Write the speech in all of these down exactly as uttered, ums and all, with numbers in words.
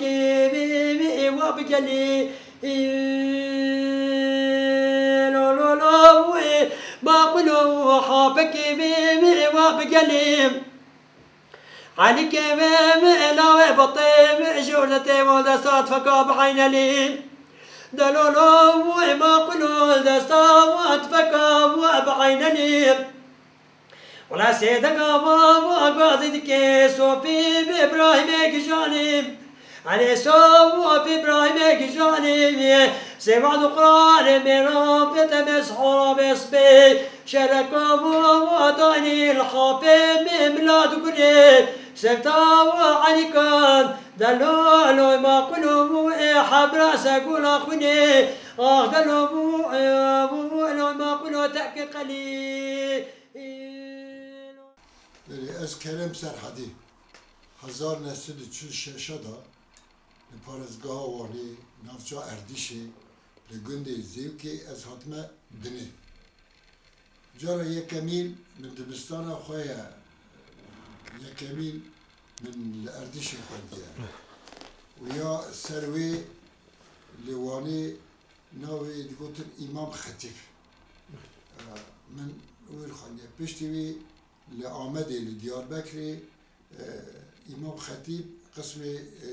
Kê bê bê wa bi gelê. Lo lo lo wê ma kulo ha pekê bê bê wa bi gelê. Elî kê bê bê la wê batê bê jor de tê wal de sat feka bi eynelî. De lo lo wê ma kulo de sat feka wa bi eynelî. Wela sêdeka va va gazî dike sopî bi Îbrahîmê gijanî. Elê sopî Îbrahîmê gijanî. Sê va du Qur'anê mêran pê te mes hora bes bê. Şereka va va daynî lhapê mê mila du gurê. Sevta va Elîkan. Delo elo ma qulu bu e habra se gula xunê. Ah delo bu e bu elo ma qulu tek qelî. Belê, ez Kerem Serhedî, hezar neh sed û çil şeş de li parêzgeha Wanê, navça Erdîşê, li gundê Zêwkê ez hatime dinê. Cara yekemîn min dibistana xwe ye, yekemîn min li Erdîşê xwendiye. Û ya ser wê li Wanê navê digotin Îmam Xetîb. Min wir xwendiye. Piştî wî li Amedê, li Diyarbekirê, e, Îmam Xetîb qismê, e,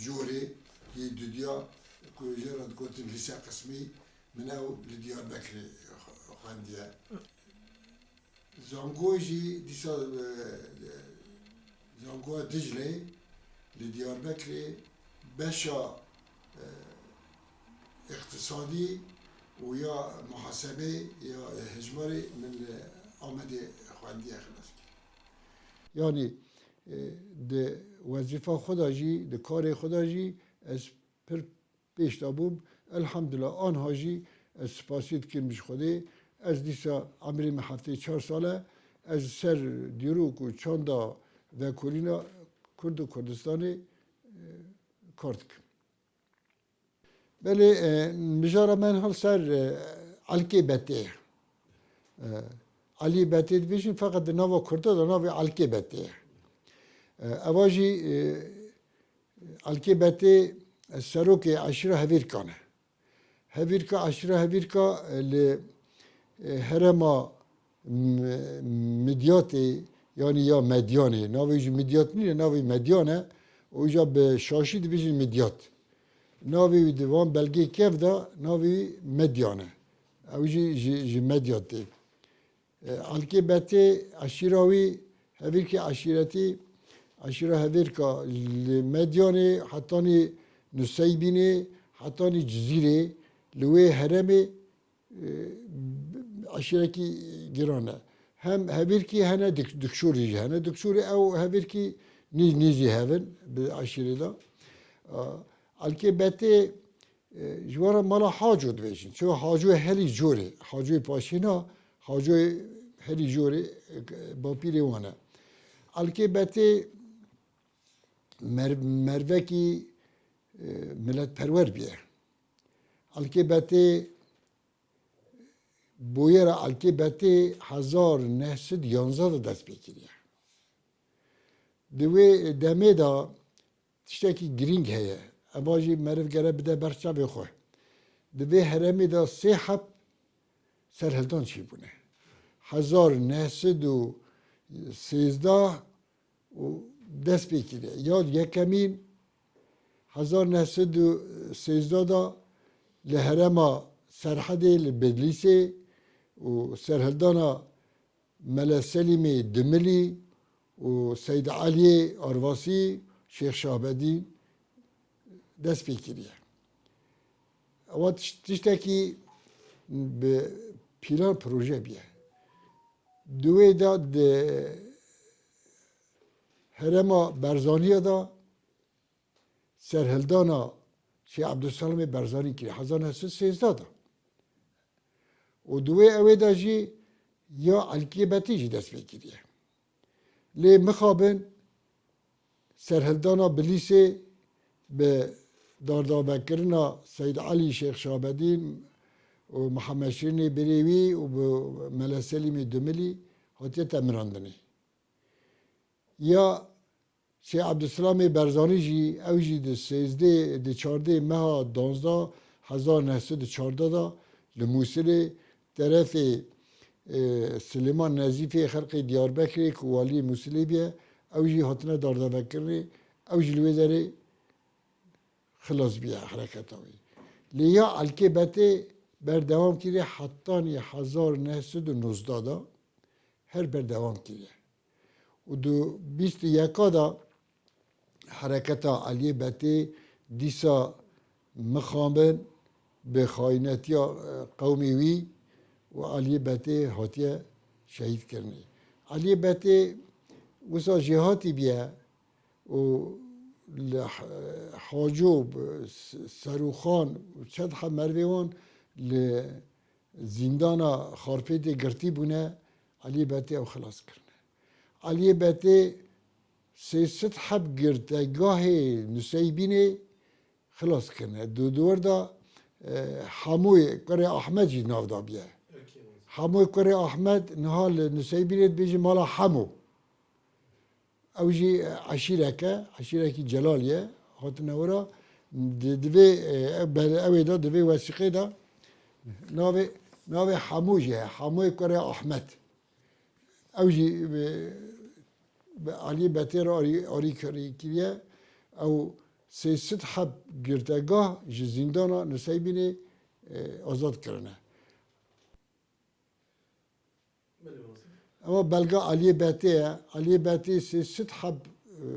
jorê yê dudiya ku jê re digotin lîse qismî, min ew li Diyarbekirê xwendiye. Zangoyê jî dîsa, e, e, Zangoya Dicleyê li Diyarbekirê beşa, e, îqtisadî û ya muhasebeyê ya hejmarê min li Amedê xwendiye xilas kir. Yanî, e, di wezîfa xwe de jî, di karê xwe de jî ez pir pêş de bûm. Elhamdulillah, anha jî ez spasî dikim ji Xwedê. Ez dîsa emrê min heftê çar sal e. Ez ser dîrok û çanda vekolîna Kurd û Kurdistanê, e, kar dikim. Belê, e, mijara me niha li ser, e, Elkê Betê ye. E, Elî Betê dibêjin, feqet di nava Kurda de navê Elkê Betê ye. E, eva jî, e, Elkê Betê, e, serokê eşîra Hevîrkan e. Hevîrka, eşîra Hevîrka, e, li, e, herêma M-, Midyatê, yanî ya Medyanê. Navê wî jî Midyat nîne, navê wî Medyan e. Û îja bi şaşî dibêjin Midyat. Navê wî di van belgeyê kev de navê wî Medyan e. Ew jî ji, ji Medyatê. E, Elkê Betê, eşîra wî, Hevîrkê eşîretî, eşîra Hevîrka li Medyanê, hetanî Nuseybînê, hetanî Cizîrê, li wê herêmê, e, eşîrekî giran e. Hem Hevîrkî hene, Dik-, Dikşûrî jî hene. Dikşûrê ew Hevîrkî nî-, nîzî hev in bi eşîrê de. A, Elkê Betê, e, ji we re mala Haco dibêjin. Çi Hacoyê herî jorê, Hacoyê Paşêna, Hacoyê herî jorê, e, bapîrê wan e. Elkê Betê mer-, mervekî, e, miletperwer bûye. Elkê Betê, bûyera Elkê Betê hezar neh sed yanzdeh de dest pê kiriye. Di wê demê de tiştekî girîng heye. Eva jî meriv gere bide ber çavê xwe. Di vê herêmê de sê heb serhildan çêbûne. Hezar neh sed û sêzdeh û dest pê kiriye. Ya yekemîn hezar neh sed û sêzdeh de li herêma Serhedê li Bedlîsê û serhildana Mele Selîmê Dimilî û Seyd Eliyê Arvasî, Şêx Şabedîn dest pê kiriye. Ewa tiş-, tiştekî bi pîlan proje bûye. Di wê de di herêma Berzaniyê de serhildana Şêx Ebdulselamê Berzanî kiriye hezar neh sed sêzdeh de. Û di wê ewê de jî ya Elkê Betê jî dest pê kiriye. Lê mixabin serhildana Bilîsê bi dardabekirina Seyd Elî, Şêx Şabedîn û Mihemed Şirînê birê wî û bi Mele Selîmê Dumilî hatiye temirandinê. Ya Şêx Ebdulselamê Berzanî jî, ew jî di sêzdeh, di çardeh meha duwazdeh hezar neh sed û çardeh de li Mûsilê terefê, e, Silêman Nezîfê xelkê Diyarbekirê ku waliyê Mûsilê bûye, ew jî hatine dardevekirinê, ew jî li wê derê xilas bûye hereketa wî. Lê ya Elkê Betê berdewam kiriye hetanî hezar neh sed û nozdeh de her berdewam kiriye. Û di bîst û yeka de hereketa Eliyê Betê dîsa mixabin bi xayînetiya, e, qewmê wî û Eliyê Betê hatiye şehîdkirinê. Eliyê Betê wisa jêhatî bûye û li H-, Haco bi S-, Serûxan û çend heb merivê wan li zîndana Xarpêtê girtî bûne, Eliyê Betê ew xilas kirine. Eliyê Betê sê sed heb girtegahê Nuseybînê xilas kirine. Di, di wir de, e, Hemoyê kurê Ahmed jî nav dabiye. Hemoyê kurê Ahmed niha li Nuseybînê dibêjin mala Hemo. Ew jî, e, eşîrek e, eşîrekî Celal ye, hatine wira. Di, divê, e, ev ber-, ew ê de, di vê wesîqê de navê, navê Hemû jî heye, Hemûyê kurê Ahmed. Ew jî bi, bi Elî Betê re arî, arî kirî-, kiriye. Ew sê sed heb girtega ji zîndana Nuseybînê, e, azad kirine. Ema belga Aliyê Betê ye. Aliyê Betê sê sed heb, e,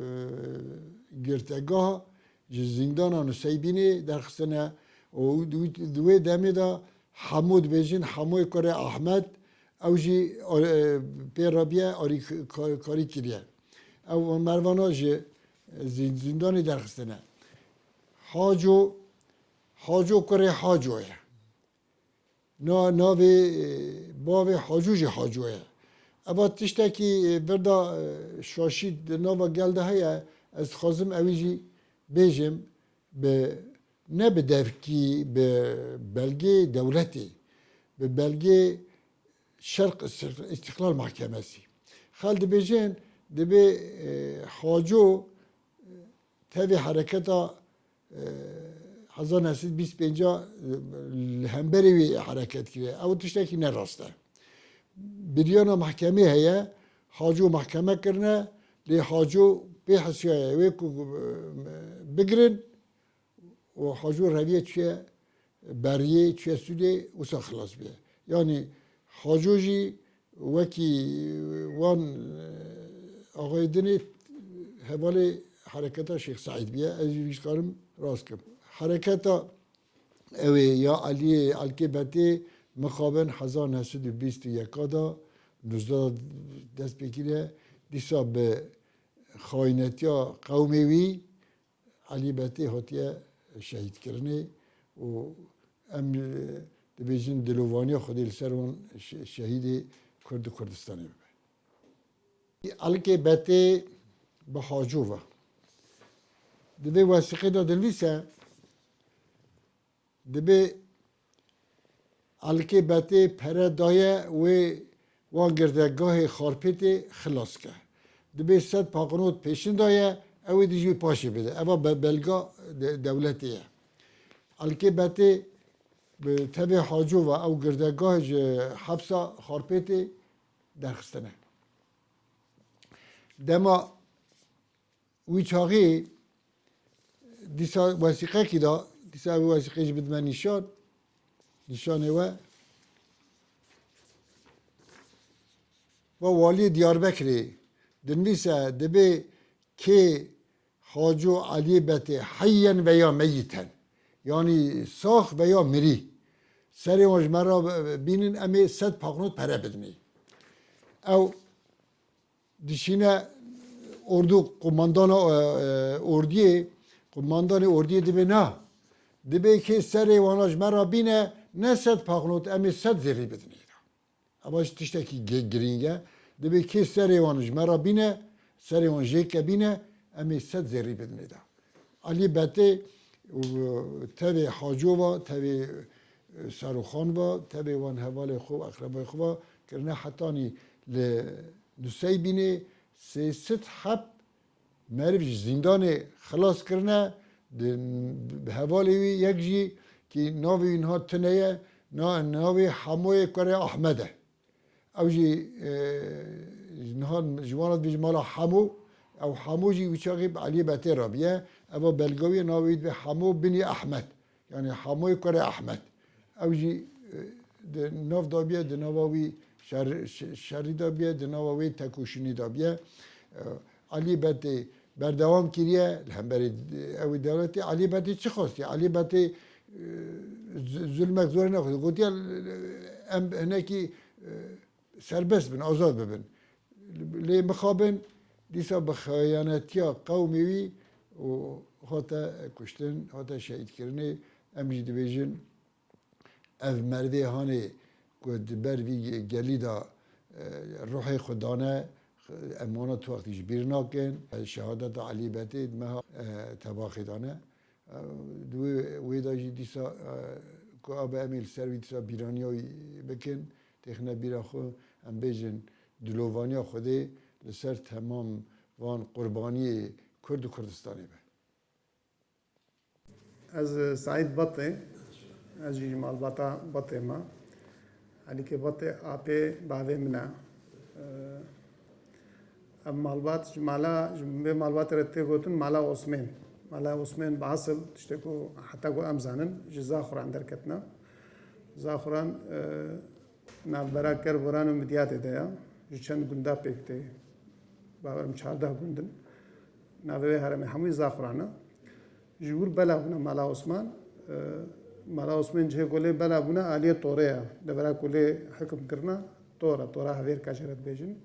girtega ji zîndana Nuseybînê derxistine û di wî, di wê demê de Hemû dibêjin, Hemoyê kurê Ahmed, ew jî, e, pê re biye, arî k-, ka-, karî kiriye. Ew mervana ji zî-, zîndanê derxistine. Haco, Haco kurê Haco ye. Na-, navê, e, bavê Haco jî Haco ye. Eva tiştekî, e, vir de, e, şaşî di nava gel de heye, ez dixwazim ewî jî bêjim, bi, ne bi devkî, bi belgê dewletê, bi belgê Şerq Îstî-, Îstîqlal Mahkemesî. Xel dibêjin, dibê, e, Haco, e, tevê hereketa, e, hezar neh sed bîst pênc a, e, li hemberê wî hereket kiriye. Ew tiştekî ne rast e. Biryana mehkemê heye, Haco mehkeme kirine, lê Haco pê hesiyaye wê ku, e, bigirin û Haco reviye çûye beriyê, çûye Sûdê, wisa xilas bûye. Yanî Haco jî wekî wan, e, axayê dinê hevalê hereketa Şêx Seîd bûye. Ez jî vî dikarim rast kim. Hereketa ew ê ya Eliyê Elkê Betê mixabin hezar neh sed û bîst û yeka de, nozdeh de dest pê kiriye. Dîsa bi xayînetiya qewmê wî Elî Betê hatiye şehîdkirinê û em, e, dibêjin dilovaniya Xwedê li ser wan şe-, şehîdê Kurd û Kurdistanê bibe. Elkê Betê bi Haco ve. Di vê wesîqê de dinivîse, dibê Elkê Betê pere daye wê wan girdegahê Xarpêtê xilas ke. Dibê sed paqnot pêşin daye, ew ê dijî wî paşê bide. Eva be-, belga de-, dewletê ye. Elkê Betê bi tevê Haco ve ew girdegahê ji hepsa Xarpêtê derxistine. Dema Wî çaxî dîsa wesîqekî da, dîsa ew wesîqê jî bidime nîşan, nîşanê we. Ve waliyê Diyarbekirê dinivîse, dibê kê Haco Eliyê Betê heyyen veya meyiten. Yanî sax veya mirî. Serê wan ji me re bînin, em ê sed paqnot pere bidinê. Ew dişîne ordu qumandana, e, e, ordiyê, qumandanê ordiyê dibê na. Dibê kê serê wana ji me re bîne, ne sed paqnot, em ê sed zêrî bidinê. Eva jî tiştekî gi-, girîng e. Dibê kê serê wan ji me re bîne, serê wan jê ke bîne, em ê sed zêrî bidinê de. Elî Betê û tevê Haco ve, tevê, e, Serûxan ve, tevê wan hevalê xwe û eqrebeyê xwe ve kirine hetanî li Nuseybînê sê sed heb Meriv ji zîndanê xilas kirine, di, bi hevalê wî yek jî kî navê wî niha tune ye, na-, navê Hemoyê Kurê Ahmed e. Ew jî, e, niha ji wan re dibêjin mala Hemo, ew Hemo jî wî çaxî bi Eliyê Betê re bûye. Eva belgewî navê wî dibe Hemo binî Ehmed. Yanî Hemoyê Kurê Ehmed. Ew jî, e, di nav de bûye, di nava wî şer-, şe-, şerî de bûye, di nava wê tekoşînê de bûye. E, Eliyê Betê berdewam kiriye, li hemberî ew ê dewletê. Eliyê Betê çi xwestiye? Eliyê Betê, e, z-, zulmek zorê nexwestiye. Gotiye, em hinekî, e, serbest bin, azad bibin. Lê mixabin dîsa bi xeyanetiya qewmê wî û hate kuştin, hate şehîdkirinê. Em jî dibêjin, ev merdê hanê ku di ber vî gelî de, e, ruhê xwe dane, em wana tu wextî ji bîr nakin. Şehadeta Elî Betê di meha, e, tebaxê de ne. Di wê, wê de jî dîsa, e, ku abe em ê li ser wî dîsa bîraniya wî bikin, têxine bîra xwe, em bêjin dilovaniya Xwedê li ser temam van qurbaniyê Kurd û Kurdistanê be. Ez Seîd Batê, ez jî ji malbata Batê me. Elîkê Batê apê bavê min e. Ev malbat ji mala, ji vê malbatê re tê gotin Mala Osmên. Mala Osmên bi esil tiştê ku heta ku em zanin ji Zaxuran derketine. Zaxuran, e, navbera Kerboran û Midyatê de ye. Ji çend gunda pêk tê. Bawerim çardeh gund in. Navê wê herêmê hemûyî Zaxuran e. Ji wir bela bûne Mala Osman. E, Mala Osmên cihê ku lê bela bûne aliyê Torê ye. Devera ku lê hikim kirine Tor e. Tora Hevêrka jê re dibêjin.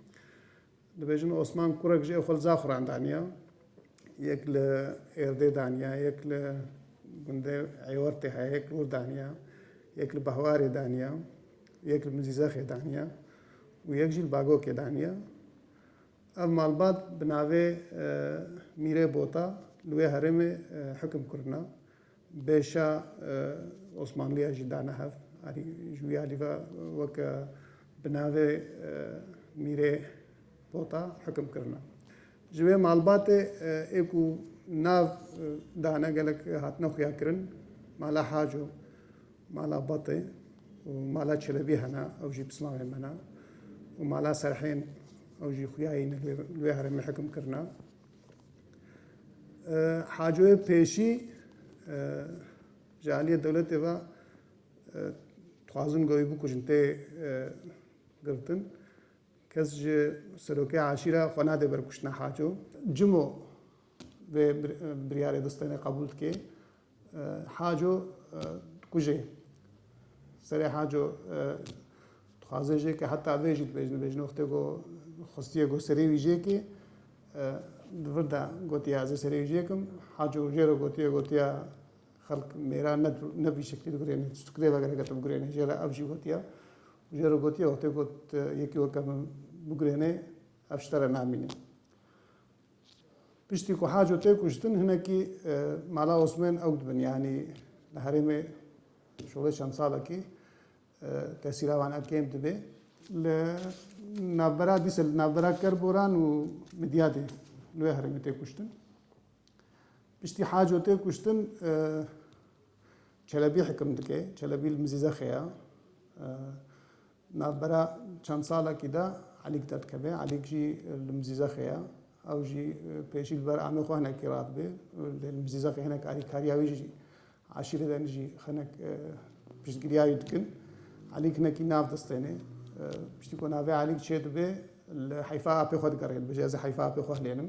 Dibêjin Osman kurek jê xwe li Zaxuran daniya. Yek li Êrdê daniya, yek li gundê Êwertê heye, yek li wir daniya, yek li Behwarê daniya, yek li Mizîzexê daniya û yek jî li Bagokê daniya. Ev malbat bi navê, e, Mîrê Bota li wê herêmê, e, hikim kirina. Bêşa, e, Osmanliya jî dane hev. Erî ji wî alî ve weke bi navê, e, Mîrê Bota hikim kirina. Ji wê malbatê, e, ê ku nav, e, dane gelek hatine xuya kirin, Mala Haco, Mala Batê û Mala Çelebî hene, ew jî pismamê me ne. Û Mala Serhên, ew jî xuyayî ne li wê, li wê herêmê hikim kirine. E, Hacoyê pêşî, e, ji aliyê dewletê ve, e, dixwazin ku wî bikujin tê, e, girtin. Kes ji serokê eşîra xwe nade ber kuştina Haco. Cimo vê bir-, biryarê distêne qebûl dike. E, Haco, e, dikuje. Serê Haco, e, dixwaze jê ke heta vê jî dibêjin, dibêjin wextê ku xwestiye ku serê wî jê ke, e, di vir de gotiye ez ê serê wî jê kim. Haco jê re gotiye, gotiye xelk mêra ne, ne vî şeklî digurêne. Tu kirê vegereke tu bigurêne. Jê re ev jî gotiye. Jê re gotiye wextê ku tu yekî weke min bigurêne, ev ji te re namîne. Piştî ku Haco tê kuştin, hinekî, e, Mala Osmên ew dibin, yanî li herêmê şolê çend salekî, e, tesîra wan ev kêm dibe. Li navbera dîse, li navbera Kerboran û Midyadê li wê herêmê tê kuştin. Piştî Haco tê kuştin, e, Çelebî hikim dike. Çelebî li Mizîzexê ye. E, navbera çend salekî de Elîk derdikeve. Elîk jî li Mizîzexê ye. Ew jî, e, pêşî li ber amê xwe hinekî radibe. Lê li Mizîzexê hinek alîkariya wî jî eşîrê de jî hinek, e, piştgiriya wî dikin. Elîk hinekî nav distêne. E, piştî ku navê Elîk çêdibe, li heyfa apê xwe digerê. Dibêje, ez ê heyfa apê xwe hilênim.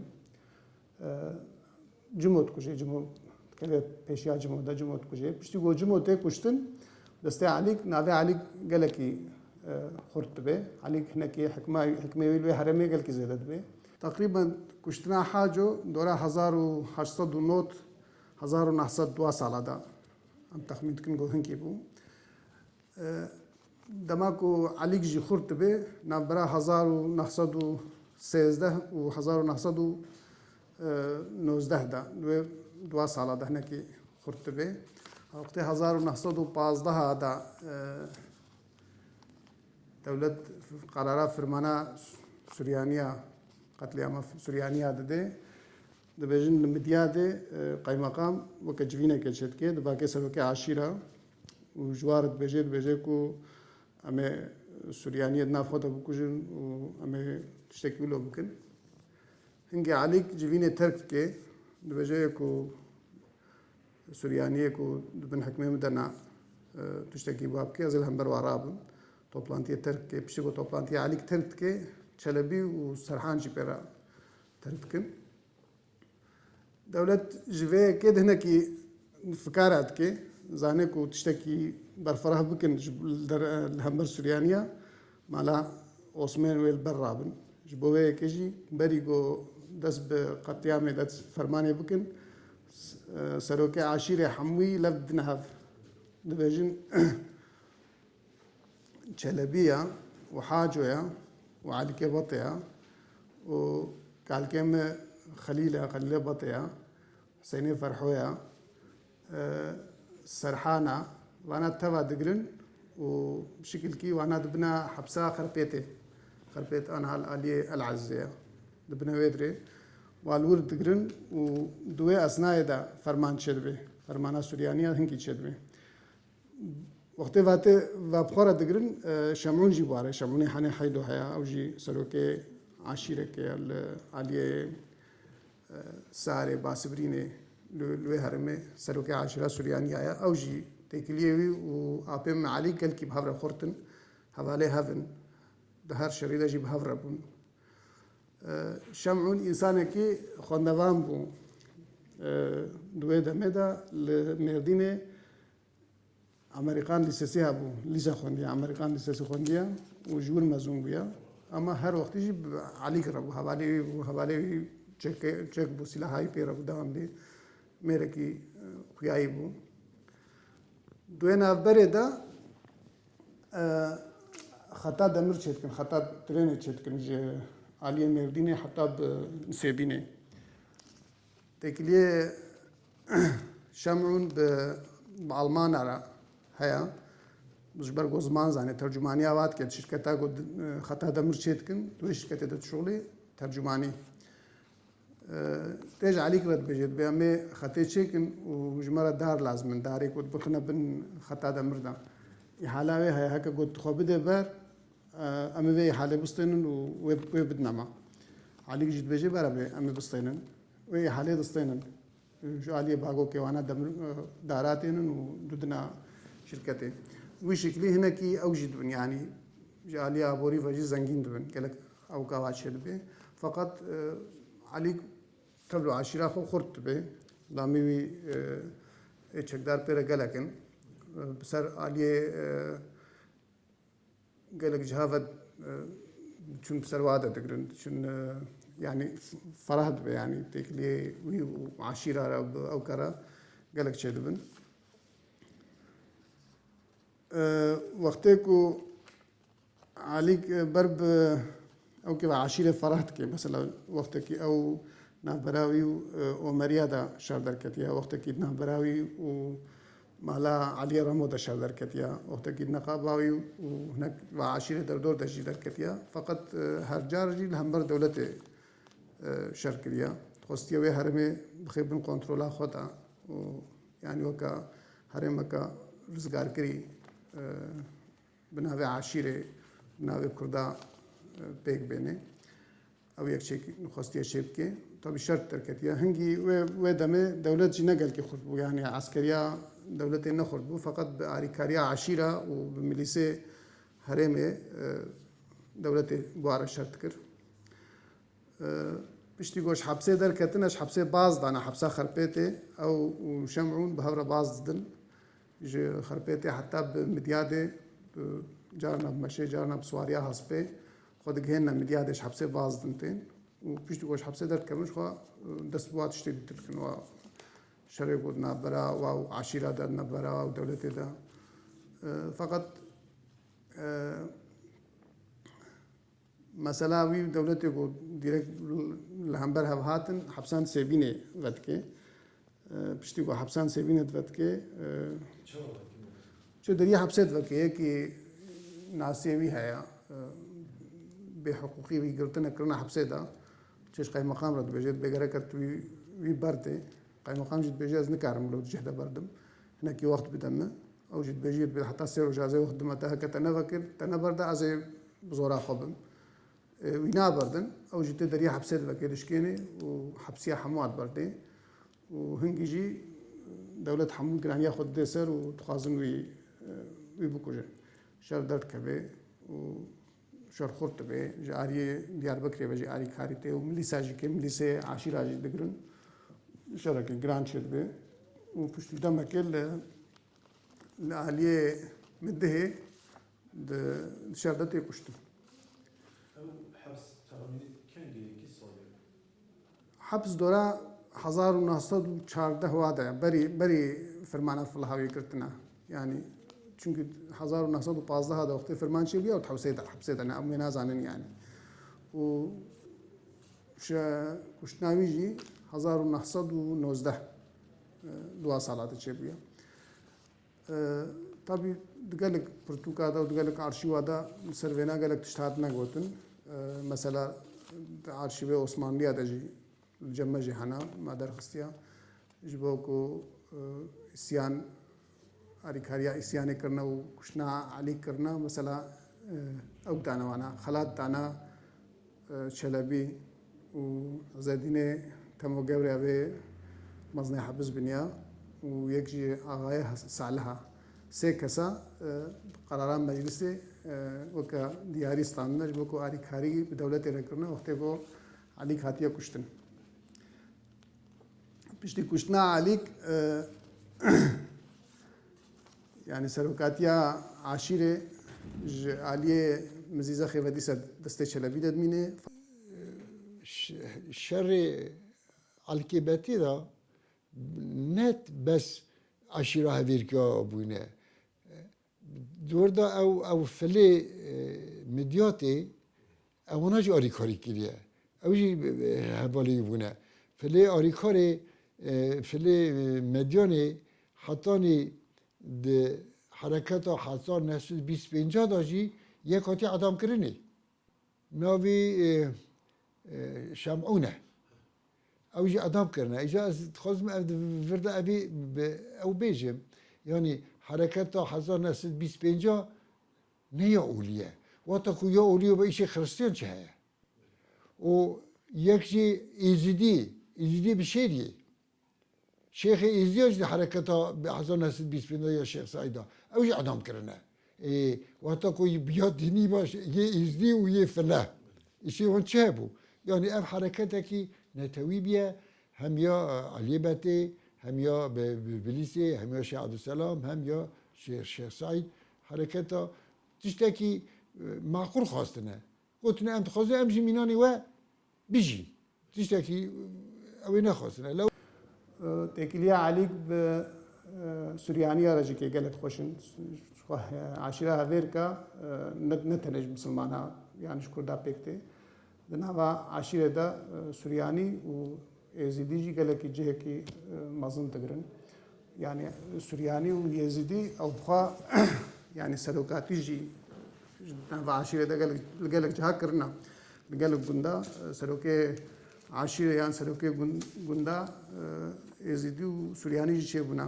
E, Cimo dikuje, Cimo dikeve pêşiya Cimo de, Cimo dikuje. Piştî ku Cimo tê kuştin, destê Elîk, navê Elîk gelekî, e, xurt dibe. Elîk hinekî hikma-, hikmê wî li wê herêmê gelekî zêde dibe. Teqrîben kuştina Haco dora hezar û heşt sed û nod, hezar û neh sed dua sala de em texmîn dikin ku hinkî bû. E, dema ku Elîk jî xurt dibe, navbera hezar û neh sed û sêzdeh û hezar û neh sed û nozdeh de, wê dua sala de hinekî xurt dibe. Wextê hezar û neh sed û pazdeh de, e, dewlet qarara firmana Suryaniya, qetlîama Suryaniya dide. Dibêjin li Midyadê, e, qaymeqam weke civîneke çêdike, dibake serokê eşîra û ji wan re dibêje, dibêje ku em ê Suryaniyê di nav xwe de bikujin û em ê tiştekî wilo bikin. Hingê Elîk civînê terk dike, dibêje ku Suryaniyê ku di bin hikmê min de ne, e, tiştekî wiha bike, ez ê li hember wan rabim. Toplantiyê terk dike. Piştî ku toplantiyê Elîk terk dike, Çelebî û Serhan jî pê re terk dikin. Dewlet ji vê yekê di hinekî fikara dike, zane ku tiştekî berfireh bikin ji, li der, li hember Suryaniya, mala Osmanê wê li ber rabin. Ji bo vê yekê jî berî ku dest bi qetlîamê, dest fermanê bikin, s-, e, serokê eşîrê hemûyî lev didine hev. Dibêjin Çelebî ya û Haco ya û Elîkê Batê ya û kalkê me Xelîl e, Xelîlê Batê ya, Husênê Ferho ya, e, Serhan a, vana teva digirin û bi şikilkî vana dibine hepsa Xerpêtê. Xerpêt a niha li aliyê El Ezizê ye. Dibine wê dirê. Wan li wir digirin û di wê esnayê de ferman çêdibe. Fermana Suryanî ya hingî çêdibe. Wextê vatê va bi xwe re digirin, e, Şemûn jî bi wa re. Şemûnê Henê Heydo heye, ew jî serokê eşîrekê ye li aliyê, e, Sarê, Basibrînê, li, li wê herêmê serokê eşîra Suryanî ya ye. Ew jî têkiliyê wî û apê min Elî gelkî bi hev re xurt in, hevalê hev in, di her şerî de jî bi hev re bûn. E, Şemûn însanekî xwendevan bû. E, di wê demê de li Mêrdînê Amerîkan Lîsesî hebû, lîse xwendiye, Amerîkan Lîsesî xwendiye û ji wir mezûn bûye. Ama her wextî jî bi Elîk re bû, hevalê wî bû, hevalê wî çek, çek bû, sîlaha wî pê re bû, dewam dê. Mêrekî, e, xuyayî bû. Di wê navberê de, e, xeta demir çêdikin, xeta trênê çêdikin ji aliyê Mêrdînê heta bi Nisêbînê. Têkiliyê Şemûn bi, bi Almana re heye. Ji ber ku ziman zanê, tercumaniya wa dike, di şirketa ku di, xeta demir çê dikin, di wê şirketê de dişuxulê tercumanî. E, tê ji Elîk re dibêje, dibê em ê xetê çêkin û ji me re dar lazim in, darê ku dibixine bin xeta demir de. Îhala wê heye, heke ku dixwe bide ber, e, em ê vê îhalê bistênin û wê, wê bidine me. Elîk jî dibêje, bere bê, em ê bistênin. Wê îhalê distênin. Ji aliyê bagokê wana demir, e, dara tênin û didina şirketê. Wî şiklî hinekî ew jî dibin, yanî ji aliyê aborî ve jî zengîn dibin. Gelek ew gava çêdibe. Feqet, e, Elî tevlo eşîra xwe xurt dibe. Lamî wî, e, ê çekdar pê re gelek in. E, bi ser aliyê, e, gelek ciha ve, e, çûn bi ser wa de digirin. Çûn, e, yanî f-, ferah dibe, yanî têkiliyê wî û eşîra re bi ew kere gelek çêdibin. E, wextê ku Elîk, e, ber bi ew kê ve eşîrê ferah dike, mesela wextekî ew navbera wî û, e, Omeriya de şer derketiye, wextekî di navbera wî û mala Eliyê Remo de şer derketiye, wextekî di neqaba wî û hinek ve eşîrê derdor de jî derketiye. Feqet, e, her car jî li hember dewletê, e, şer kiriye. Dixwestiye wê herêmê bixê bin kontrola xwe de û, yanî weke herêmeke rizgarkirî, e, bi navê eşîrê, bi navê Kurda, e, pêk bêne. Ew yek çêk-, xwestiye çê bike. Tabî şert derketiye. Hingî wê, wê demê dewlet jî ne gelkî xurt bû. Yanî eskeriya dewletê ne xurt bû. Feqet bi arîkariya eşîra û bi milîsê herêmê, e, dewletê bi wan re şert dikir. E, piştî ku ji hepsê derketin, ji hepsê baz dane, hepsa Xerpêtê, ew û Şemûn bi hev re baz didin. Ji Xerpêtê heta bi Midyadê, bi, carna bi meşê, carna bi siwariya hespê xwe digihêne Midyadê, ji hepsê baz didin tên. Û piştî ku ji hepsê derdikevin, ji xwe, e, dest bi wa tiştê dîtir dikin, wa şerê ku di navbera wa û eşîra de, di navbera wa û dewletê de. E, feqet, e, Mesela wî dewletê ku dîrek li hember hev hatin, hepsan Sêbînê vedike. E, piştî ku hepsan Sêbînê divedike, e, çi deriyê hepsê diveke, yekî nasiyê wî heye, e, bêhiqûqî wî girtine kirine hepsê de. Tu ji qeymeqam re dibêje, dibê gerek tu wî, wî berdê. Qeymeqam jî dibêje, ez nikarim li cih de berdim. Hinekî wext bide min. Ew jî dibêjî, dibê heta sê roja ez ê wext dime te, heke te nevekir, te neberde, ez ê bi zora xwe bim. E, wî naberdin. Ew jî tê deriyê hepsê divekê, dişkênê û hepsiya hemû ad berdê. Û hingî jî dewlet hemû giraniya xwe didê ser û dixwazin wî, e, wî bikujin. Şer derdikeve û şer xurt dibe. Ji aliyê Diyarbekirê ve jî alîkarî tê û milîsa jî, kê milîsê aşîra jî digirin. Şereke giran çêdibe. Û piştî demekê li, li aliyê Midihê di, di şer de tê kuştin. Ew heps texmînî kengî, kî salê? Heps dora hezar û neh sed û çardeh wa de, berî, berî firmana Filiha wê girtine. Yanî, çunkî hezar û neh sed û pazdeh de wextê firman çêbûye û di hewsê de, hepsê de ne, em wê nazanin yanî. Û şe-, kuştina wî jî hezar û neh sed û nozdeh, e, duwa sala de çêbûye. E, tabî di gelek pirtûka de û di gelek arşîwa de li ser vêna gelek tişt hatine gotin. E, mesela di arşîvê Osmanliya de jî li cem me jî hene, me derxistiya. Ji bo ku, e, îsyan, alîkariya îsyanê kirine û kuştina Elî kirine, mesela, e, ew dane wana, xelat dane, e, Çelebî û Zedînê Temogewrya vê mezinê hebis biniya û yek jî Axayê Has-, Saliha. Sê kesa, e, qeraran meclisê, e, weke diyarî standine, ji bo ku alîkarî bi dewletê re kirine, wextê ku Elîk hatiye kuştin. Piştî kuştina Elîk, e, yanî serokatiya aşîrê ji aliyê Mizîzexê ve dîsa destê Çelebî de dimîne. Ş-, şerê Elkê Betê de net bes aşîra Hevêrkiya bûne. Di wir de ew, ew filê, e, Midyatê, ewana jî arîkarî kiriye. Ew jî, e, hevalê wî bûne. Filê arîkarê, e, filê, e, Medyanê hetanî di hereketa hezar neh sed bîst pênc de jî yek hatiye edamkirinê. Navê, e, e, Şemûn e. Ew jî edam kirine. Îja ez dixwazim ev di vir de evî bi ew bêjim. Yanî hereketa hezar neh sed bîst pênc ne ya olî ye. Wexta ku ya olî be, îşê Xiristiyan çi heye? Û yek jî Êzidî, Êzidî Bişêrî. Şêxê Êzidiya jî di hereketa bi hezar neh sed bîst pênc ya Şêx Seîda, ew jî edam kirine. Ê, wexta ku bi ya dînî baş, yê Êzidî û yê file. Îşê wan çi hebû? Yanî ev hereketekî netewî bûye, hem ya, e, Eliyê Betê, hem ya Bi-, Bi-, Bilîsê, hem ya Şêx Ebdulselam, hem ya Şêx, Şêx Seîd. Hereketa tiştekî, e, maqûl xwestine. Gotine, em dixwazin em jî mînanê we bijîn. Tiştekî ew ê nexwestine. Lew Têkiliya Elîk bi, e, Suryaniya re jî kê gelek xweş in. Xwe, e, aşîra Hevêrka, e, ne, ne tenê ji misilmana, yanî ji Kurda pêk tê. Di nava aşîrê de, e, Suryanî û Êzidî jî gelekî cihekî, e, mezin digirin. Yanî Suryanî û Yezîdî ew bi xwe, yanî serokatî jî ji nava aşîrê de gelek, li gelek ciha kirine. Li gelek gunda, e, serokê aşîrê yan serokê gun-, gunda, e, Êzîdî û Suryanî jî çêbûne.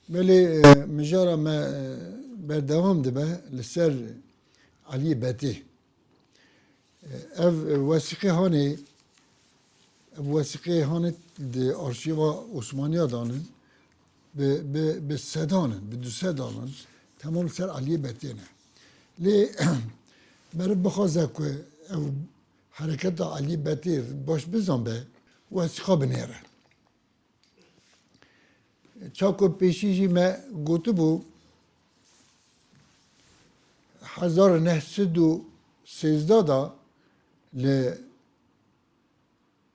Belê, e, mijara me, e, berdewam dibe li ser Eliyê Betê. Ev wesîqê hanê, ev wesîqê hanê di arşîva Osmaniya de ne, bi, bi, bi sedan in, bi du sedan in, temam li ser Eliyê Betê ne. Lê meriv bixwaze ku ev hereketa Eliyê Betê baş bizanbe, wesîqa binêre. Çaku pêşî jî me gotibû, hezar neh sed û sêzdeh de li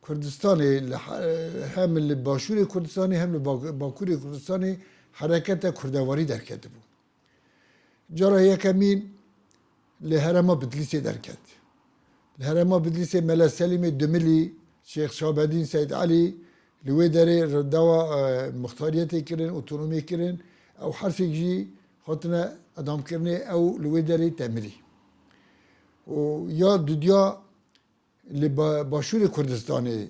Kurdistanê, li he-, hem li başûrê Kurdistanê hem li bak-, bakurê Kurdistanê hereketa kurdewarî derketibû. Cara yekemîn li herêma Bidlîsê derket. Li herêma Bidlîsê Mele Selîmê Dumilî, Şêx Şabedîn Seyd Elî li wê derê dewa, e, muxtariyetê kirin, otonomiyê kirin. Ew her sêk jî hatine edamkirinê, ew li wê derê te mirî. Û ya dudiya li ba-, Başûrê Kurdistanê.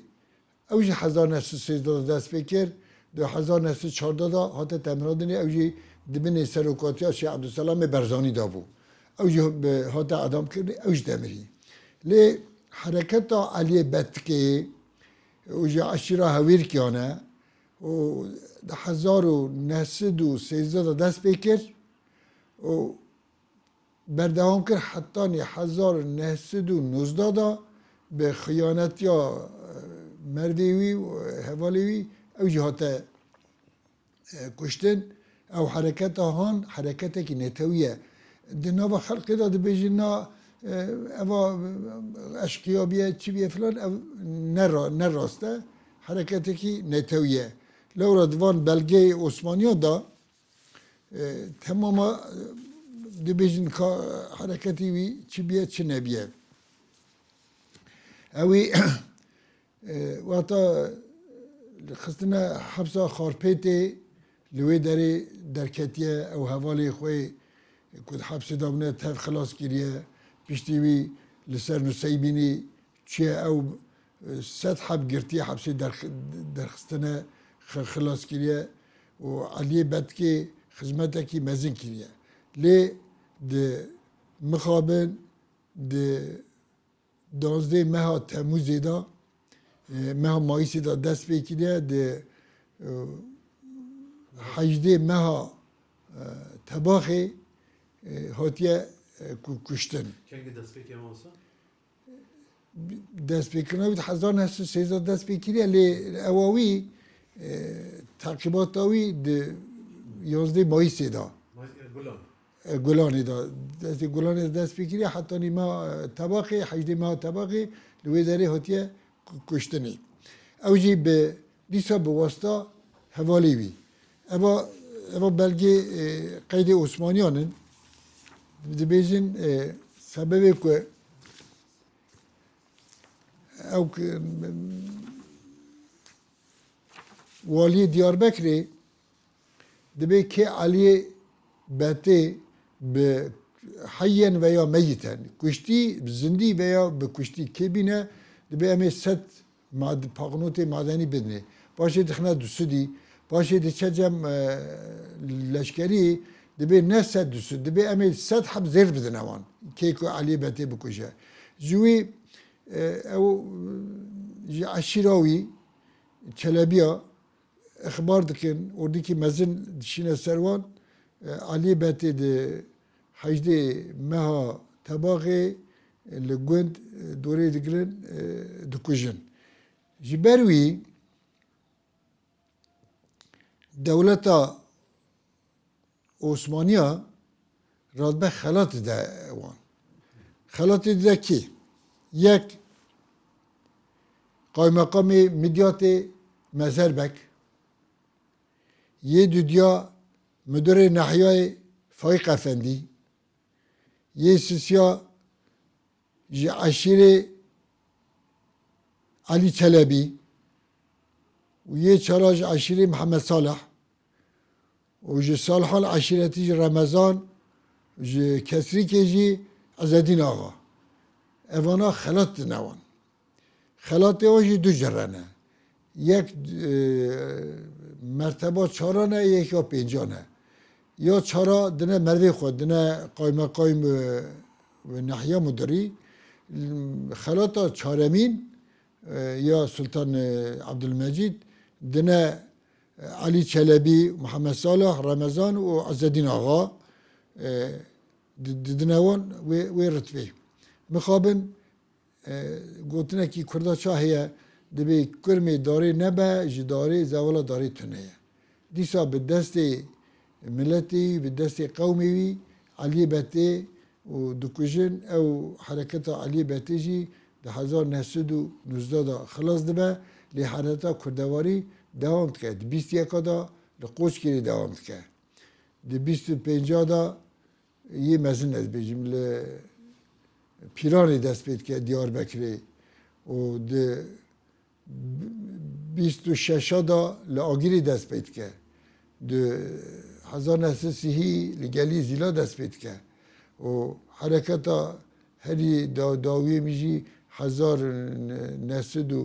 Ew jî hezar neh sed û sêzdeh de dest pê kir, di hezar neh sed û çardeh de hate temradinê, ew jî di binê serokatiya Şêx Ebdulselamê Berzanî de bû. Ew jî bi, hate edamkirinê, ew jî demirî. Lê hereketa Eliyê Betikê û ji eşîra Hewêrkiyan e û di hezar û neh sed û sêzdeh de dest pê kir û berdewam kir hetanî hezar û neh sed û nozdeh de bi xiyanetiya, e, mervê wî û hevalê wî ew jî hate, e, kuştin. Ew hereketa han hereketekî netewî ye. Di nava xelkê de dibêjin na, e, eva, e, eşqiya biye, çi biye filan, ev ne ra-, ne rast e. Hereketekî netewî ye. Lewra di van belgeyê Osmaniyan de E, temama, e, dibêjin ka hereketê wî çi biye, çi nebiye. Ewî, e, wexta xistine hepsa Xarpêtê li wê derê derketiye, ew hevalê xwe ku di hepsê de bûne tev xilas kiriye. Piştî wî li ser Nuseybînî çûye, ew, e, sed heb girtiye hepsê derx-, derxistine, xi-, xilas kiriye û Eliyê Betkê xizmetekî mezin kiriye. Lê di mixabin di duwazdeh meha Temûzê de, e, meha Mayîsê de dest pê kiriye, di, e, hejdeh meha, e, Tebaxê, e, hatiye, e, ku-, kuştin. Kengî dest pê kiriye mamosta? Destpêkirina wî di hezar neh sed û sêzdeh dest pê kiriye, lê ewa wî, e, teqîbata wî di yazdeh Mayîsê de, Mayîs, e, Gulan. E, Gulanê de, destê Gulanê de dest pê kiriye, hetanî meha, e, Tebaxê, hejdeh meha Tebaxê li wê derê hatiye ku-, kuştinê. Ew jî bi, dîsa bi wasta hevalê wî. Eva, eva belgê, e, qeydê Osmaniyan in. Dibêjin, e, sebebê ku ew ki, waliyê Diyarbekirê dibê kê Eliyê Betê bi heyyen veya meyiten, kuştî, zindî veya bi kuştî kê bîne, dibê em ê sed mad-, paqnotê madenî bidinê. Paşê dixine du sedî, paşê diçe cem, e, leşkerî, dibê ne sed du sed, dibê em ê sed heb zêr bidine wan. Kê ku Eliyê Betê bikuje. Ji wî, e, ew, ji eşîra wî, Çelebiya, ixbar dikin, ordîkî mezin dişîne ser wan, e, Eliyê Betê di hejdê meha Tebaxê, e, li gund, e, dorê digirin, e, dikujin. Ji ber wî dewleta Osmaniya radbe xelat dide wan. Xelatê dide kî? Yek, Qaymeqamê Midyatê Mezerbek, yê dudiya Mudirê Nehiyayê Faîq Efendî, yê sisiya ji eşîrê Elî Çelebî û yê çara ji eşîrê Mihemed Salih û ji Salihan eşîretî ji Remezan, ji Kesrîkê jî Ezedîn Axa. Evana xelat dine wan. Xelatê wan jî du cire ne. Yek, e, merteba çaran e, yek ya pêncan e. Ya çara dine mervê xwe, dine qaymeqayim, e, ve nehiya mudirî. Xelata çaremîn, e, ya Sultan, e, Abdülmecîd, dine, e, Elî Çelebî, Muhammed Salih, Remezan û Ezedîn Axa, e, di-, di-, dine wan wê, wê ritbê. Mixabin, e, gotinekî Kurda ça heye, dibê kurmê darê nebe, ji darê zevala darê tune ye. Dîsa bi destê miletê wî, bi destê qewmê wî Eliyê Betê û dikujin, ew hereketa Eliyê Betê jî di hezar neh sed û nozdeh de xilas dibe, lê hereketa kurdewarî dewam dike. Di bîst yeka de li Qoçgirê dewam dike. Di bîst û pênca de yê mezin ez bêjim, li Pîranê dest pê dike, Diyarbekirê, û di bîst û şeş de li Agirî dest pê dike. Di hezar neh sed sî li Gelî Zîla dest pê dike. Û hereketa herî da-, dawiyê min jî hezar neh sed û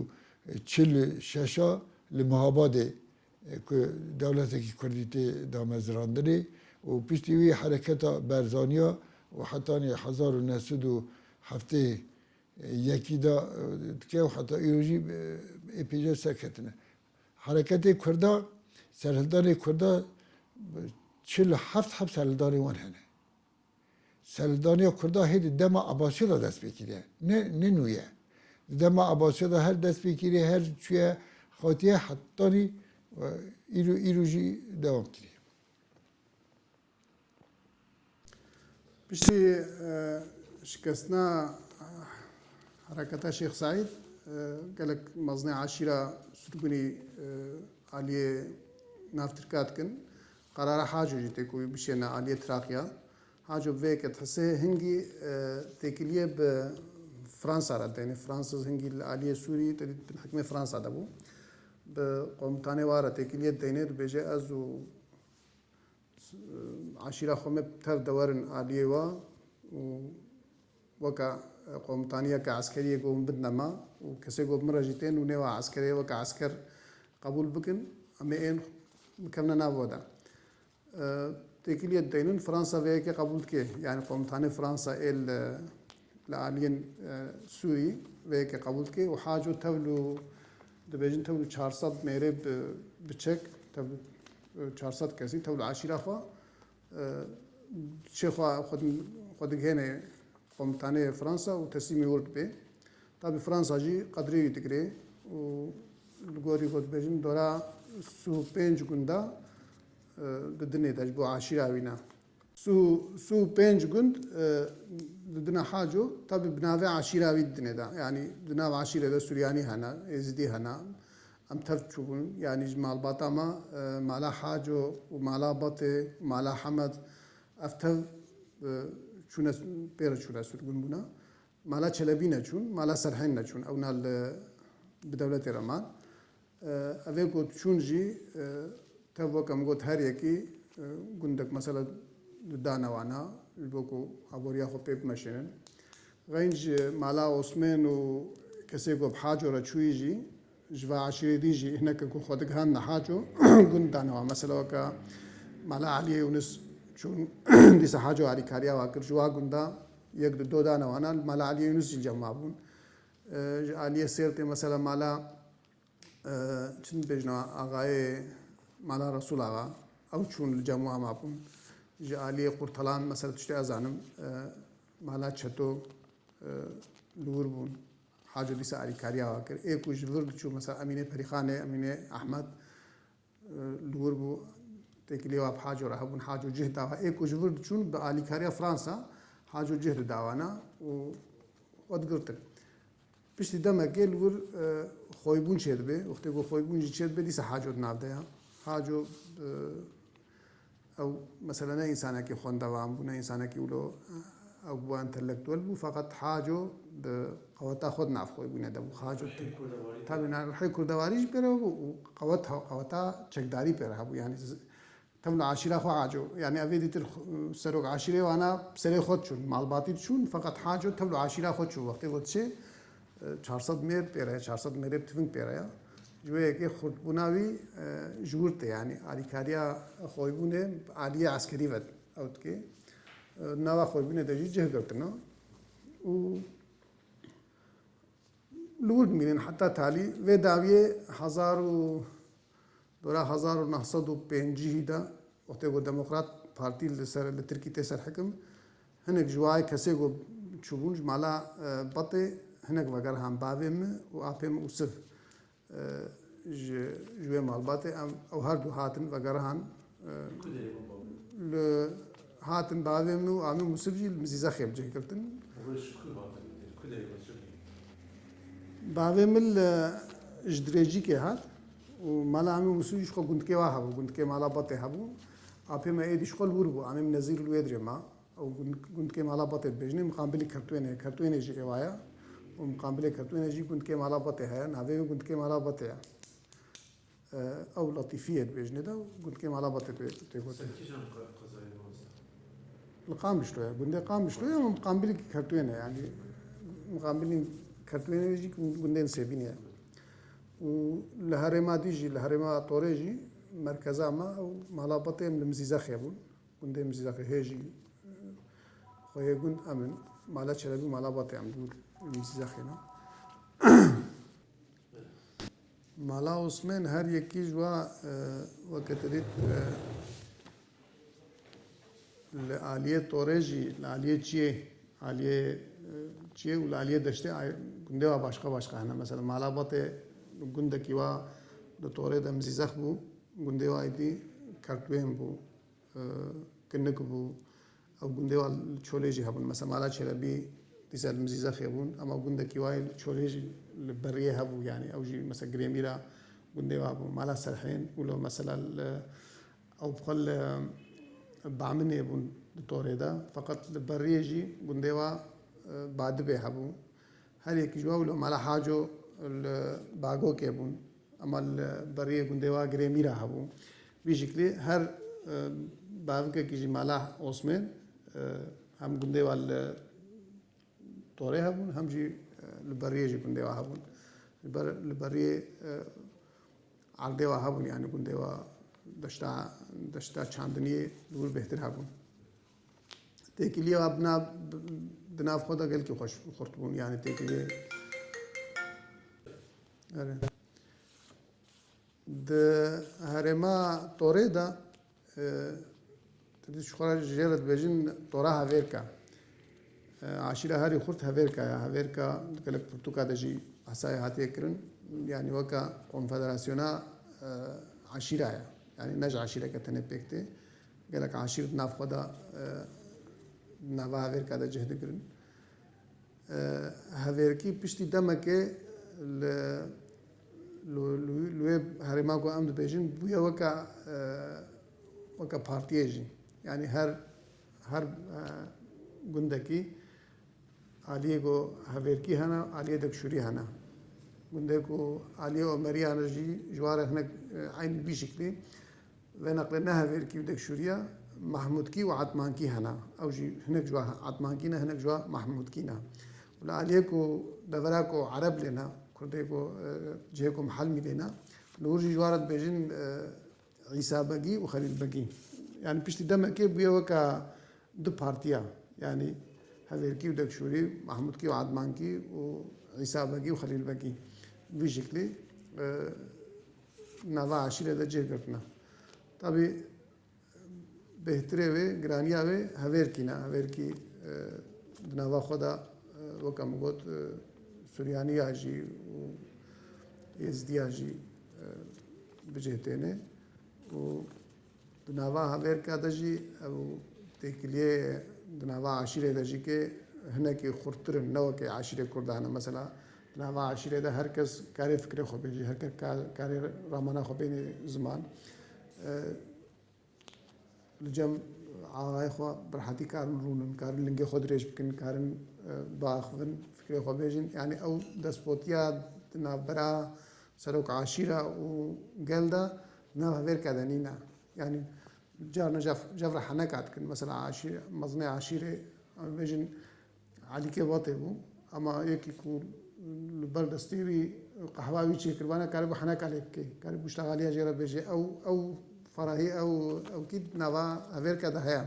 çil şeş a li Mehabadê, e, ku dewletekî kurdî tê damezrandinê û piştî wî hereketa Berzaniya û hetanî hezar û neh sed û heftê yekî de, e, dike û heta îro jî, e, ê pêje serketine. Hereketê Kurda, serhildanê Kurda, e, çil heft heb serhildanê wan hene. Serhildaniya Kurda hê di dema Ebasiyê de dest pê kiriye. Ne, ne nû ye. Di dema Ebasiyê de her dest pê kiriye, her çûye, hatiye, hetanî, e, îro, îro jî dewam kiriye. Piştî, e, şikestina, e, hereketa Şêx Seîd, e, gelek mezinê eşîra Sirgûnî, e, aliyê navtirka dikin. Qerara Haco jî tê ku bişêne aliyê Trakya. Haco bi vê yekê dihese hingî, e, têkiliyê bi Fransa re deyne. Fransız hingî li aliyê Sûrî, te dît bin hikmê Fransa de bû. Bi komutanê wa re têkiliyê deyne, dibêje ez û eşîra xwe me tev de werin aliyê we û weke, e, komutaniyeke eskeriyê ku hûn bidine me û kesê ku bi min re jî tên û nêwa eskerê weke esker qebûl bikin, em ê ên bikevine nav we de. E, têkiliyê dideynin, Fransa vê yekê qebûl dike. Yani komutanê Fransa ê li li aliyên, e, Sûrî vê yekê qebûl dike û Haco tevlû, dibêjin tevlû çar sed mêrê bi, bi çek, tevlû, e, çar sed kesî, tevlû eşîra xwe, e, çê xwe, xwe, xwe digihêne komutanê Fransa û teslîmî wir dibe. Tabî Fransa jî qedrê wî digire û li gorî ku dibêjin dora sî û pênc gunda, e, di dinê de ji bo eşîra wî ne. Sî û, sî û pênc gund, e, didine Haco, tabî bi navê eşîra wî didinê de. Yanî di nav eşîrê de Suryanî hene, Êzidî hene. Em tev çûbûn, yanî ji malbata me, e, mala Haco û mala Batê û mala Hemed, ev tev, e, çûne, pê re çûne, sirgûn bûne. Mala Çelebî neçûn, mala Serhên neçûn. Ewna li, bi dewletê re man. E, evê ku diçûn jî, e, tev weke min got her yekî, e, gundek mesela dane wana, ji bo ku aboriya xwe pê bimeşênin. Xeync mala Osmên û kesê ku bi Haco re çûyî jî, ji va eşîrê dî jî hineke ku xwe digihandine Haco, gund dane wan. Mesela weke mala Eliyê Yûnis çûn, dîsa Haco alîkariya wa kir, ji wa gunda yek di do dane wana, li mala Eliyê Yûnis jî li cem wa bûn. E, ji aliyê Sêrtê mesela mala, e, çi dibêjin, axayê mala Resûl Axa, ew çûn li cem wan mabûn. Ji aliyê Qurtalan mesela tiştê ez zanim, e, mala Çeto, e, li wir bûn. Haco dîsa alîkariya wa kir. Ê ku ji vir diçû mesela Emînê Perîxanê, Emînê Ehmed, e, li wir bû, têkiliyê wa bi Haco re hebûn, Haco cih dawa. Ê ku ji vir diçûn bi alîkariya Fransa, Haco cih didawana û we digirtin. Piştî demekê li wir, e, xoybûn çêdibe. Wextê ku xoybûn jî çêdibe, dîsa Haco di nav de ya. Haco, e, ew mesela ne însanekî xwendevan bû, ne însanekî wilo, e, ew bû entelektuel bû, feqet Haco bi qeweta xwe di nav xoybûnê de bû. Haco Rihê kurdewarî. Tabî na rihê kurdewarî jî pê re bû û qewet, qeweta çekdarî pê re hebû. Yanî z-, tevla eşîra xwe Haco. Yanî evê dîtir xu-, serok eşîrê wana serê xwe diçûn, malbatî diçûn, feqet Haco tevla eşîra xwe çû. Wextê ku diçê, e, çar sed mêr pê re ye, çar sed mêrê bi tiving pê re ye. Ji wê yekê xurtbûna wî, e, ji wir tê, yanî alîkariya xoybûnê bi aliyê eskerî ve ew dike. E, nava xoybûnê de jî cih girtine. Û li wir dimînin heta talî. Vê dawiyê hezar û, dora hezar û neh sed û pêncî de, wextê ku Demokrat Partî li ser, li Tirkî tê ser hikim, hinek ji wayê kesê ku çûbûn ji mala, e, Batê, hinek vegerihan bavê min û apê min Ûsiv, e, ji, ji wê malbatê em, ew her du hatin vegerihan, e, Ku derê bûn bavê? Li, hatin bavê min û amê Ûsiv jî li Mizîzexê bi cih girtin. Bavê ji ku hatin? Ku derê bûn? Bavê min li, ji Dirêcîkê hat û mala amê Ûsiv jî ji xwe gundikê wa hebû, gundikê mala Batê hebû. Apê me êdî ji xwe li wir bû, amê min Nezîr li wê dirê ma. Ew gund-, gundikê mala Batê dibêjinê, miqambilî Kertwênê, Kertwênê jî êwa ye. Û miqambilê Kertwênê jî gundikê mala Batê heye, navê wê gundikê mala Batê ye. E, ew Letîfiyê dibêjinê de, gundikê mala Batê tê, tê gotin. Ser kîjan qe-, qezayê de wisa? Li Qamişlo ye, gundê Qamişlo ye, ama miqambilî Kertwênê, yanî miqambilî Kertwênê jî gundên Sêbînê ye. Û li herêma dî jî, li herêma Torê jî merkeza me ew mala Batê em li Mizîzexê bûn. Gundê Mizîzexê hê jî, e, xweyê gund em in. Mala Çelebî, mala Batê em dûr li Mizîzexê ne. Mala Osmên her yekî ji wa, e, weke te dît, e, li aliyê Torê jî, li aliyê çiyê, aliyê, e, çiyê û li aliyê deştê ay-, gundê wa başqa başqa hene. Mesela mala Batê gundekî wa li Torê de Mizîzex bû, gundê wa êdî Kertwên bû, e, Kinik bû. Ew gundê wa li Çolê jî hebûn. Mesela mala Çelebî dîsa li Mizîzexê bûn, ama gundekî wa yê li Çolê jî li Beriyê hebû, yanî ew jî mesela Girêmîra gundê wa bû. Mala Serhên û lo mesela li, ew bi xwe li Baminê bûn di Torê de. Feqet li Beriyê jî gundê wa, e, Badibê hebû. Her yekî ji wa û li Mala Haco li Bagokê bûn. Ema li Beriyê gundê wa Girêmîra hebû. Vî şiklî her, e, bavikekî jî Mala Osmên, e, hem gundê wa li Torê hebûn, hem jî, e, li Beriyê jî gundê wa hebûn. Li Ber-, li Beriyê, e, erdê wa hebûn, yanî gundê wa deşta, deşta çandiniyê li wir bêhtir hebûn. Têkiliyê wa bi nav, bi nav xwe de gelkî xweş xurt bûn, yanî têkiliyê. Erê. Di herêma Torê de, e, tu dî ji xwe re jê re dibêjin Tora Hevêrka. E, aşîra herî xurt Hevêrka ya. Hevêrka di gelek pirtûka de jî hesayê hatiye kirin. Yanî weke konfederasyona, e, aşîra ye. Yanî ne ji aşîreke tenê pêk tê. Gelek aşîr di nav xwe de, e, di nava Hevêrka de cih digirin. E, Hevêrkî piştî demekê li, li, li, li wê herêma ku em dibêjin bûye weke, e, weke partiyê jî. Yanî her, her, e, gundekî aliyê ku Hevêrkî hene, aliyê Dekşûrî hene. Gundê ku aliyê Omeriyan e jî ji wan re hinek, e, eyn vî şiklî. Vê neqlê ne Hevêrkî û Dekşûrî ye, Mahmûdkî û Etmankî hene. Ew jî hinek ji wa Etmankî ne, hinek ji wa Mahmûdkî ne. Û li aliyê ku devera ku Ereb lê ne, Kurdê ku, e, cihê ku Mihelmî lê ne, li wir jî ji wan re dibêjin, e, Îsa Begî û Xelîl Begî. Yanî piştî demekê bûye weke du partiya, yanî Hevêrkî û Dekşûrî, Mahmûdkî û Etmankî û Îsa Begî û Xelîl Begî. Vî şiklî, e, nava eşîrê de cih girtine. Tabî bêhtirê wê, giraniya wê Hevêrkî ne. Hevêrkî, e, di nava xwe de, e, weke min got, e, Suryaniya jî û Êzidiya jî, e, bi cih têne û Di nava Hevêrka de jî ew têkiliyê di nava eşîrê de jî ke hinekî xurttir in, ne wekî eşîrê Kurdan e. Mesela di nava eşîrê de her kes karê fikrê xwe bêjî, her kes ka-, karê ramana xwe bênê ziman. E, li cem axayê xwe bi rehetî karin rûnin, karin lingê xwe dirêj bikin, karin, e, biaxivin, fikrê xwe bêjin. Yanî ew despotiya di navbera serok eşîra û gel de di nav Hevêrka de nîne. Yanî carna cev-, cevra heneka dikin. Mesela aşî-, mezinê aşîrê, em bêjin Elîkê Vatê bû. Ema yekî ku li ber destê wî qehwa wî çêkiribane, karibû heneka lê bike. Karibû ştexaliya jê re bêje. Ew, ew ferahî, ew, ew kî nava Hevêrka de heye.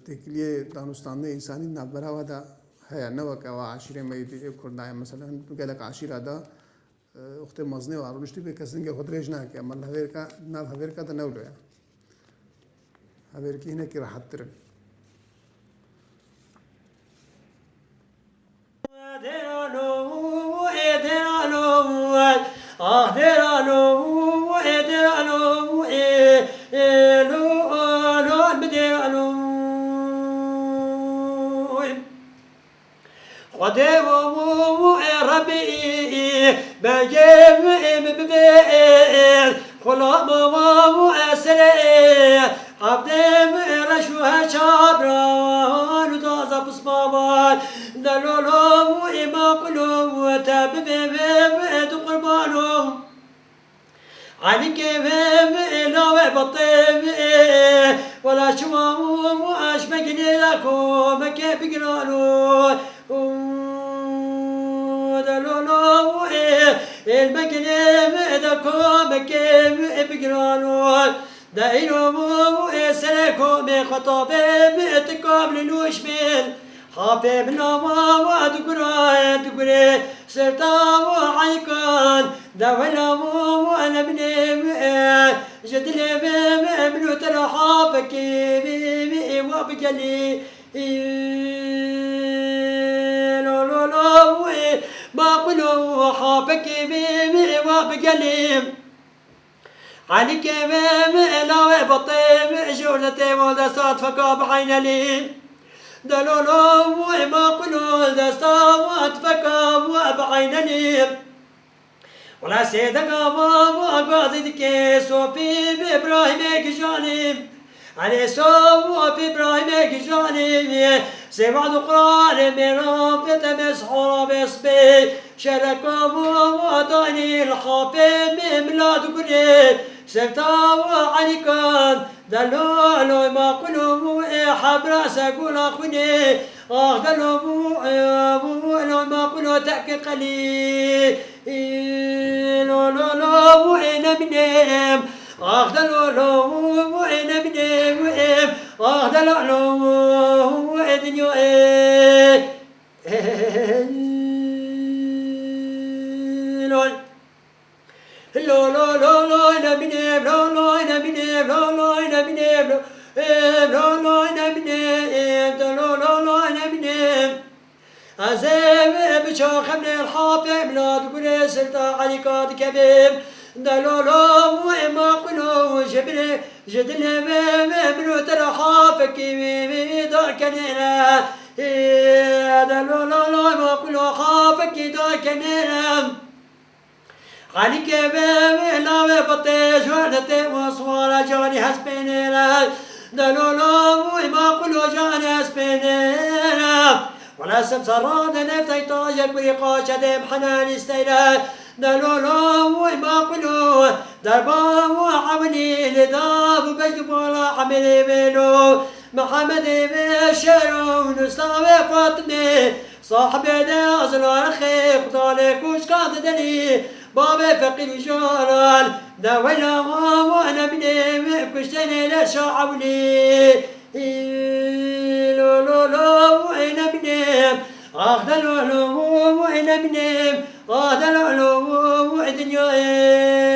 Têkiliyê danûstandinê însanî di navbera we de heye. Ne weke ewa eşîrê me yê dî ê Kurda ye. Mesela hin gelek eşîra de, e, wextê mezinê û arûniştî bê kes lingê xwe dirêj nake. Ema li Hevêrka, di nav Hevêrka de ne wilo ye. Hevêrkî hinekî rehettir in. Xwedê û, û, û, ê Rebî, bengê min bibê, xulamê û, û, ê serê, evdê min reş û heçabran û taze pismaman, delolo û, ê maqilo û, te bibê, ê, ê, du qurbano. Elîkê vê, vê, lawê batê vê, wela çima û, û, aşmekî nêda komekê bigirano. Û, Lolo û ê, êl mekinê mi de komekê mi bigirano. De îro û ê serê komê xwe tavê mi tikab li nûş bin. Hapê bila û û digura digurê serta û eykan. De wela û û ele binê mi ê, ji dilê mi mi min û te re hapekî mi mi ê wa bigelî. Lo, lo, lo, ê, ma qulo, hapekê vê, vê, va bigelê. Elîkê vê, vê, lawê batê, vê, ji ordetê, wa desta tifeka bi eynelî. De lo, lo, ê, ma qulo, desta, wa tifeka, wa bi eynelî. Wela sêdega va, va gazî dike, Sofî bi Îbrahîmê gijanî. Elê Sofî Îbrahîmê gijanî. Sê wad û Qur'anê mêran, pê te me sihora ve spê. Şereka va, va daynî, li xapê me mila digurê. Serta va Elîkan, de lo, lo, ma qulo, ê hebra se gula xwinê. Ax de lo, ê, lo, ma qulo, tek qelî. Lo, lo, lo, ê nemînêm. Ax de lo, lo, ê nemînêm. Ax de lo, lo, ê dinya, ê. Lo, lo, lo, lo, ê nemînêm, lo, lo, ê nemînêm, lo, lo, ê nemînêm, lo, ê, lo, lo, ê nemînêm, de lo, lo, lo, ê nemînêm. Ez ê bi çaxemê hafê mila digurê sirta Elîka dikevêm. De lo, lo, ê ma qulo, ji bilê, ji dilê me, me, min û te re hafekî wî, wî, wî da kenêre. Ê, de lo, lo, lo, ê ma qulo, hafekî da kenêre. Xalîkê vê, vê lawê bitê, ji werdetê û siwara canî hespênê re. De lo, lo, û ê ma qulo canî hespênê re. Wela simsara de neftey tajek birî qaşedê bi henanî steyre. De lo, lo, û ê ma qulo, derba û ewilî lê dav û bej û bala emelê vê lo. Mihemedê vê şero û nusta vê Fatimê. Sahibê de azlarixê xudalê kuşka didelî, babê feqîr û jalan, de weyla wa wa nebinê, kuştenê leşa ewlî. Lo, lo, lo, ê nebinê, ax de lo, lo, ê nebinê, ax de lo, lo, ê dinyayê.